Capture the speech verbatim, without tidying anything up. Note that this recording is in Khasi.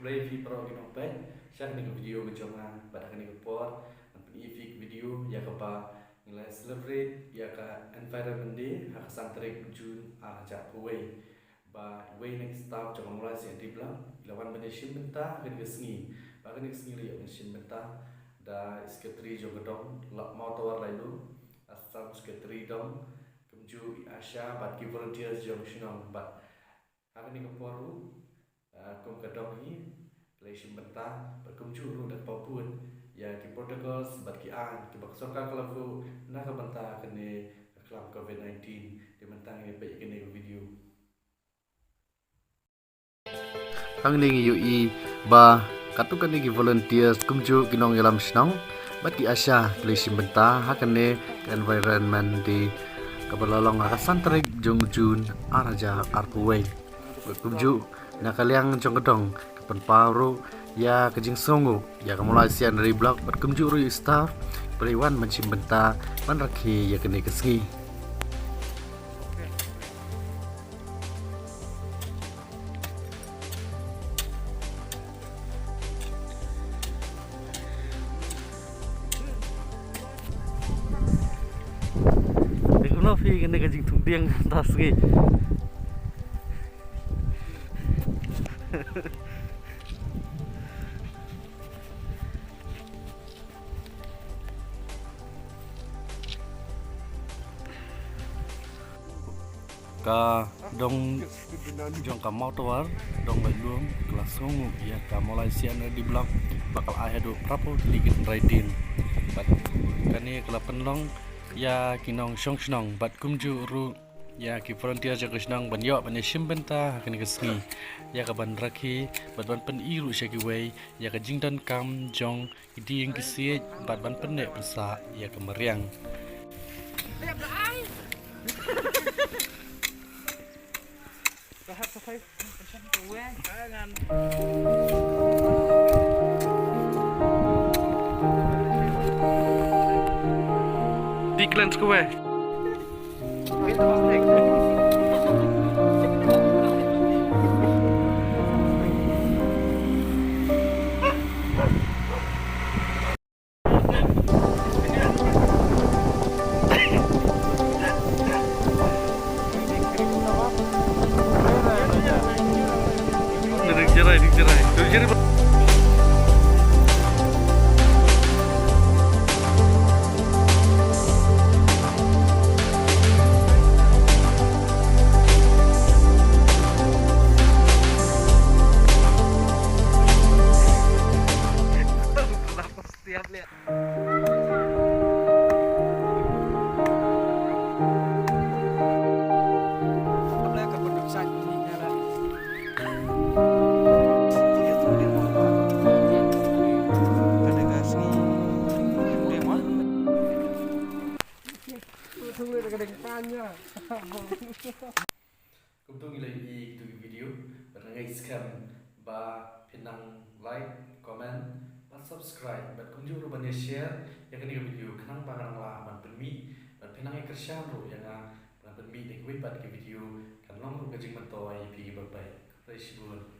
Khublei phi baroh ki nongpeit sha kane ka video ka jong nga, bad ha kane ka por ngan pyni ïa phi ka video ïa kaba ngi la celebrate ïa ka Environment Day ha ka san tarik June ar hajar arphew wei. Ba iwei na ki staff jong ka Mawlai C and D Block i la wan ban ïashim bynta ha kane ka sngi. Ba ha kane ka sngi la ïoh ban shim bynta da i secretary jong ka dong, Lok Mawtawar Lailum, assistant secretary dong, kumjuh i ASHA bad ki volunteers jong ka shnong. Bad ha kane ka por ruh, ah, kum ka dong hi, la ïashim bynta bad kumjuh ruh da kaba bun ïa ki protocols bad ki aiñ kiba ka sorkar ka la buh na ka bynta kane ka klam covid nineteen. Te mynta ngin ïa peit ïa kane ka video. Hangne ngi ïohi ba katto katne ki volunteers kumjuh ki nongïalam shnong bad ki ASHA ki la ïashim bynta ha kane ka Environment Day kaba la long ha ka san tarik jong u June ar hajar arphew wei. Bad kumjuh na ka liang jong ka dong ka pynpaw ruh ïa ka jingsngewnguh ïa ka Mawlai C and D Block bad kumjuh ruh ïa u staff ba la wan ban shim bynta ban rakhe ïa kane ka sngi. Te kumno phi kane ka jingthung dieng mynta sngi? Ka dong jong ka Mawtawar, dong Lailum, ka la sngewnguh ïa ka Mawlai C and D Block ba ka la ai haduh phra phew tylli ki tynrai dien. Bad kane ka la pynlong ïa ki nongshong shnong bad kumjuh ruh ïa ki volunteer jong ka shnong ban ïoh ban ïashim bynta ha kane ka sngi ïa ka ban rakhe bad ban pyni ruh sha kiwei ïa ka jingdonkam jong ki dieng ki siej bad ban pynneh pynsah ïa ka mariang. Declan Square. Kumto ngi la ïohi ïa kito ki video, bad nga ngeit skhem ba phin nang like, comment, bad subscribe, bad kumjuh ruh ban ïa share ïa kane ka video khnang ba ngan nang lah ban pynmih, bad phin nang ïa kyrshan ruh ïa nga ban pynmih da kiwei pat ki video, kan long ruh ka jingmyntoi ïa phi kiba peit. Khublei shibun.